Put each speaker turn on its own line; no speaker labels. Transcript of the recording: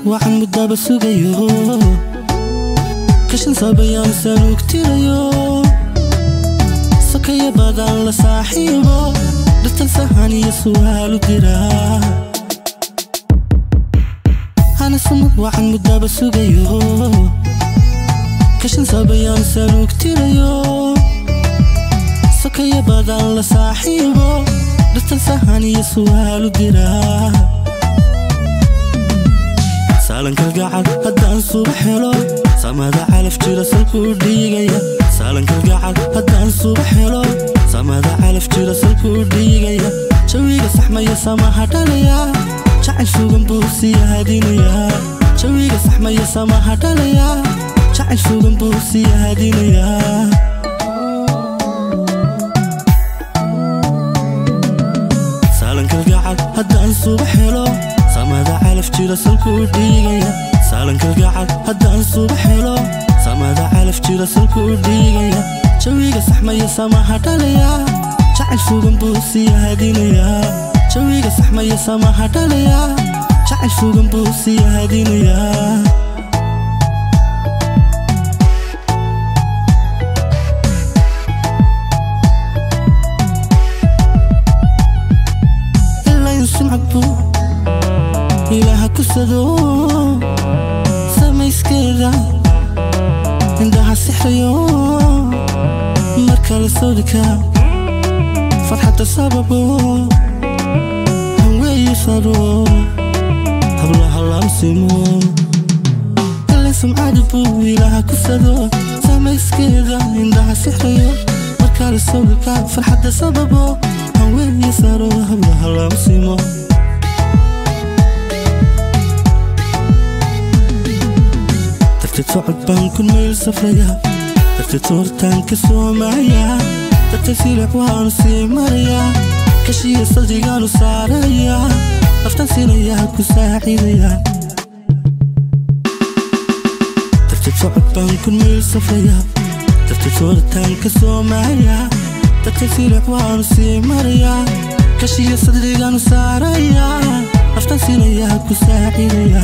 Wacan muddaba sugayo, kashan sabayaan saluugtirayo, sokaya badan la saaxiibo, dhirtan sahan iyo su'aalu diraa. Hana sumad wacan muddaba sugayo, kashan sabayaan saluugtirayo, sokaya badan la saaxiibo, dhirtan sahan iyo su'aalu diraa. Saalankalgacad haddaan subax helo, samada calaf jira salkuu dhiigaya. Saalankalgacad haddaan subax helo, samada calaf jira salkuu dhiigaya. Jawiga saxmaya samaha dhalaya, jacayl sugan buu siyaadinayaa. Jawiga saxmaya samaha dhalaya, jacayl sugan buu siyaadinayaa. Saalankalgacad haddaan subax helo, samada calaf jira salkuu dhiigaya. Saalankalgacad haddaan subax helo, samada calaf jira salkuu dhiigaya. Jawiga saxmaya samaha dhalaya, jacayl sugan buu siyaadinayaa. Jawiga saxmaya samaha dhalaya, jacayl sugan buu siyaadinayaa. Ilaa sumcad buu Ilaaha ku sado, samayskeeda indhaha sixrayo, markale sawdika farxadda sababo, hanweeyo saro hablaha laamsimo. Ilaa sumcad buu Ilaaha ku sado, samayskeeda indhaha sixrayo, markale sawdika farxadda sababo, hanweeyo saro hablaha laamsimo. Darteed socod baan kun mayl safraya, darteed soortaan ka soomaya, darteed silic waanu sii maraya, kashiya sadrigaanu saaraya, naftaan siinayaa ku saacidaya. Darteed socod baan kun mayl safraya, darteed soortaan ka soomaya, darteed silic waanu sii maraya, kashiya sadrigaanu saaraya, naftaan siinayaa ku saacidaya.